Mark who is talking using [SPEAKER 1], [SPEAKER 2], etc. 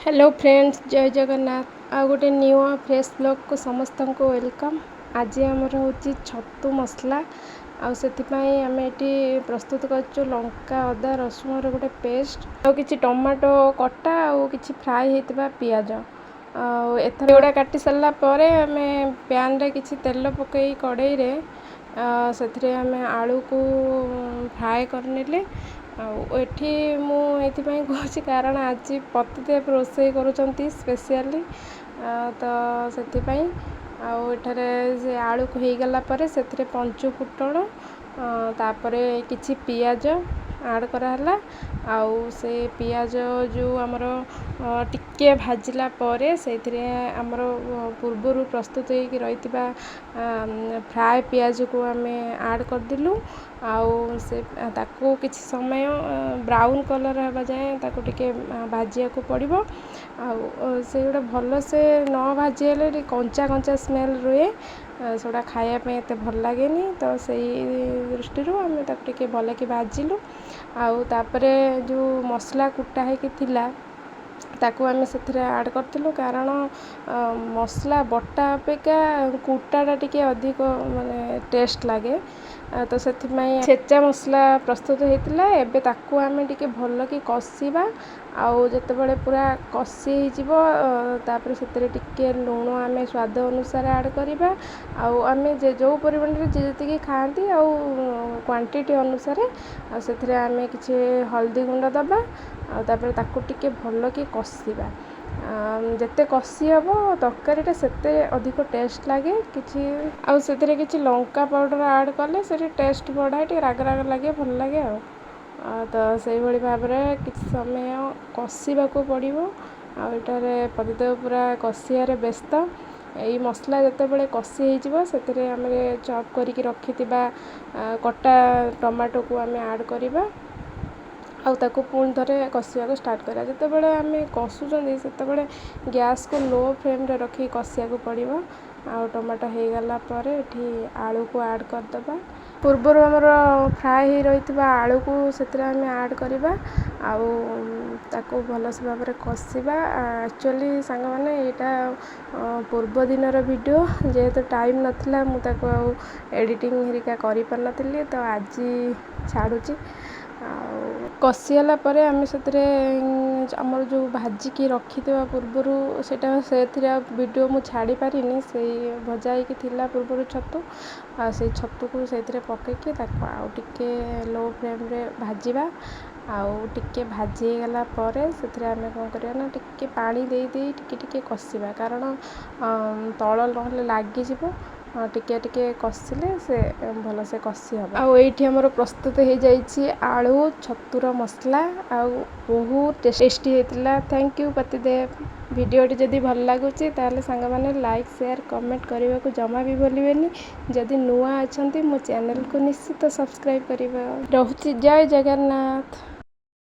[SPEAKER 1] Hello friends, ଜୟ ଜଗନ୍ନାଥ। ଆଉ ଗୋଟେ new fresh ବ୍ଲଗ୍କୁ ସମସ୍ତଙ୍କୁ welcome. ଆଜି ଆମର ହେଉଛି ଛତୁ ମସଲା, ଆଉ ସେଥିପାଇଁ ଆମେ ଏଠି ପ୍ରସ୍ତୁତ କରିଛୁ ଲଙ୍କା, ଅଦା, ରସୁଣର ଗୋଟେ ପେଷ୍ଟ, ଆଉ କିଛି ଟମାଟୋ କଟା, ଆଉ କିଛି ଫ୍ରାଏ ହେଇଥିବା ପିଆଜ। ଆଉ ଏଥର ଏଗୁଡ଼ା କାଟି ସାରିଲା ପରେ ଆମେ ପ୍ୟାନ୍ରେ କିଛି ତେଲ ପକାଇ କଡ଼େଇରେ ସେଥିରେ ଆମେ ଆଳୁକୁ ଫ୍ରାଏ କରିନେଲେ। ଆଉ ଏଠି ମୁଁ ଏଇଥିପାଇଁ କହୁଛି, କାରଣ ଆଜି ପତିଦେବ ରୋଷେଇ କରୁଛନ୍ତି ସ୍ପେସିଆଲି, ତ ସେଥିପାଇଁ। ଆଉ ଏଠାରେ ସେ ଆଳୁକୁ ହେଇଗଲା ପରେ ସେଥିରେ ପଞ୍ଚୁ ଫୁଟଣ, ତାପରେ କିଛି ପିଆଜ ଆଡ଼୍ କରାହେଲା। ଆଉ ସେ ପିଆଜ ଯେଉଁ ଆମର ଟିକେ ଭାଜିଲା ପରେ ସେଇଥିରେ ଆମର ପୂର୍ବରୁ ପ୍ରସ୍ତୁତ ହେଇକି ରହିଥିବା ଫ୍ରାଏ ପିଆଜକୁ ଆମେ ଆଡ଼୍ କରିଦେଲୁ। ଆଉ ସେ ତାକୁ କିଛି ସମୟ ବ୍ରାଉନ୍ କଲର୍ ହେବା ଯାଏଁ ତାକୁ ଟିକେ ଭାଜିବାକୁ ପଡ଼ିବ। ଆଉ ସେଗୁଡ଼ା ଭଲସେ ନ ଭାଜି ହେଲେ ଟିକେ କଞ୍ଚା କଞ୍ଚା ସ୍ମେଲ୍ ରୁହେ, ସେଗୁଡ଼ା ଖାଇବା ପାଇଁ ଏତେ ଭଲ ଲାଗେନି। ତ ସେଇ ଦୃଷ୍ଟିରୁ ଆମେ ତାକୁ ଟିକେ ଭଲକି ଭାଜିଲୁ। ଆଉ ତାପରେ ଯେଉଁ ମସଲା କୁଟା ହେଇକି ଥିଲା, ତାକୁ ଆମେ ସେଥିରେ ଆଡ଼୍ କରିଥିଲୁ, କାରଣ ମସଲା ବଟା ଅପେକ୍ଷା କୁଟାଟା ଟିକେ ଅଧିକ ମାନେ ଟେଷ୍ଟ ଲାଗେ। ତ ସେଥିପାଇଁ ଛେଚା ମସଲା ପ୍ରସ୍ତୁତ ହେଇଥିଲା। ଏବେ ତାକୁ ଆମେ ଟିକେ ଭଲକି କଷିବା। ଆଉ ଯେତେବେଳେ ପୁରା କଷି ହେଇଯିବ, ତାପରେ ସେଥିରେ ଟିକେ ଲୁଣ ଆମେ ସ୍ୱାଦ ଅନୁସାରେ ଆଡ଼୍ କରିବା। ଆଉ ଆମେ ଯେ ଯେଉଁ ପରିମାଣରେ ଯିଏ ଯେତିକି ଖାଆନ୍ତି ଆଉ କ୍ୱାଣ୍ଟିଟି ଅନୁସାରେ, ଆଉ ସେଥିରେ ଆମେ କିଛି ହଳଦୀ ଗୁଣ୍ଡ ଦେବା। ଆଉ ତାପରେ ତାକୁ ଟିକେ ଭଲକି କଷିବା। ଯେତେ କଷି ହେବ, ତରକାରୀଟା ସେତେ ଅଧିକ ଟେଷ୍ଟ ଲାଗେ। କିଛି ଆଉ ସେଥିରେ କିଛି ଲଙ୍କା ପାଉଡ଼ର ଆଡ଼୍ କଲେ ସେଠି ଟେଷ୍ଟ ବଢ଼ାଏ, ଟିକେ ରାଗ ରାଗ ଲାଗେ, ଭଲ ଲାଗେ। ଆଉ ତ ସେଇଭଳି ଭାବରେ କିଛି ସମୟ କଷିବାକୁ ପଡ଼ିବ। ଆଉ ଏଠାରେ ପତିଦେବ ପୁରା କଷିବାରେ ବ୍ୟସ୍ତ। ଏଇ ମସଲା ଯେତେବେଳେ କଷି ହେଇଯିବ, ସେଥିରେ ଆମେ ଚପ୍ କରିକି ରଖିଥିବା କଟା ଟମାଟୋକୁ ଆମେ ଆଡ଼୍ କରିବା। ଆଉ ତାକୁ ପୁଣି ଥରେ କଷିବାକୁ ଷ୍ଟାର୍ଟ କରିବା। ଯେତେବେଳେ ଆମେ କଷୁଛନ୍ତି, ସେତେବେଳେ ଗ୍ୟାସ୍କୁ ଲୋ ଫ୍ଲେମ୍ରେ ରଖିକି କଷିବାକୁ ପଡ଼ିବ। ଆଉ ଟମାଟୋ ହେଇଗଲା ପରେ ଏଠି ଆଳୁକୁ ଆଡ଼୍ କରିଦେବା। ପୂର୍ବରୁ ଆମର ଫ୍ରାଏ ହେଇ ରହିଥିବା ଆଳୁକୁ ସେଥିରେ ଆମେ ଆଡ଼୍ କରିବା ଆଉ ତାକୁ ଭଲସେ ଭାବରେ କଷିବା। ଆକ୍ଚୁଆଲି ସାଙ୍ଗମାନେ, ଏଇଟା ପୂର୍ବ ଦିନର ଭିଡ଼ିଓ। ଯେହେତୁ ଟାଇମ୍ ନଥିଲା, ମୁଁ ତାକୁ ଆଉ ଏଡ଼ିଟିଂ ହେରିକା କରିପାରିନଥିଲି, ତ ଆଜି ଛାଡ଼ୁଛି। ଆଉ କଷିଗଲା ପରେ ଆମେ ସେଥିରେ ଆମର ଯେଉଁ ଭାଜିକି ରଖିଥିବା ପୂର୍ବରୁ, ସେଇଟା ସେଥିରେ ଆଉ ଭିଡ଼ିଓ ମୁଁ ଛାଡ଼ି ପାରିନି, ସେଇ ଭଜା ହେଇକି ଥିଲା ପୂର୍ବରୁ ଛତୁ, ଆଉ ସେଇ ଛତୁକୁ ସେଇଥିରେ ପକାଇକି ତାକୁ ଆଉ ଟିକେ ଲୋ ଫ୍ଲେମ୍ରେ ଭାଜିବା। ଆଉ ଟିକେ ଭାଜି ହେଇଗଲା ପରେ ସେଥିରେ ଆମେ କ'ଣ କରିବା ନା ଟିକେ ପାଣି ଦେଇ ଦେଇ ଟିକେ ଟିକେ କଷିବା, କାରଣ ତଳ ନହେଲେ ଲାଗିଯିବ। ଟିକେ ଟିକେ କଷିଲେ ସେ ଭଲସେ କଷି ହେବ। ଆଉ ଏଇଠି ଆମର ପ୍ରସ୍ତୁତ ହେଇଯାଇଛି ଆଳୁ ଛତୁର ମସଲା, ଆଉ ବହୁତ ଟେଷ୍ଟି ହେଇଥିଲା। Thank you ପତିଦେବ। ଭିଡ଼ିଓଟି ଯଦି ଭଲ ଲାଗୁଛି, ତାହେଲେ ସାଙ୍ଗମାନେ ଲାଇକ୍, ସେୟାର, କମେଣ୍ଟ କରିବାକୁ ଜମା ବି ଭୁଲିବେନି। ଯଦି ନୂଆ ଅଛନ୍ତି, ମୋ ଚ୍ୟାନେଲକୁ ନିଶ୍ଚିତ ସବସ୍କ୍ରାଇବ୍ କରିବା। ରହୁଛି, ଜୟ ଜଗନ୍ନାଥ।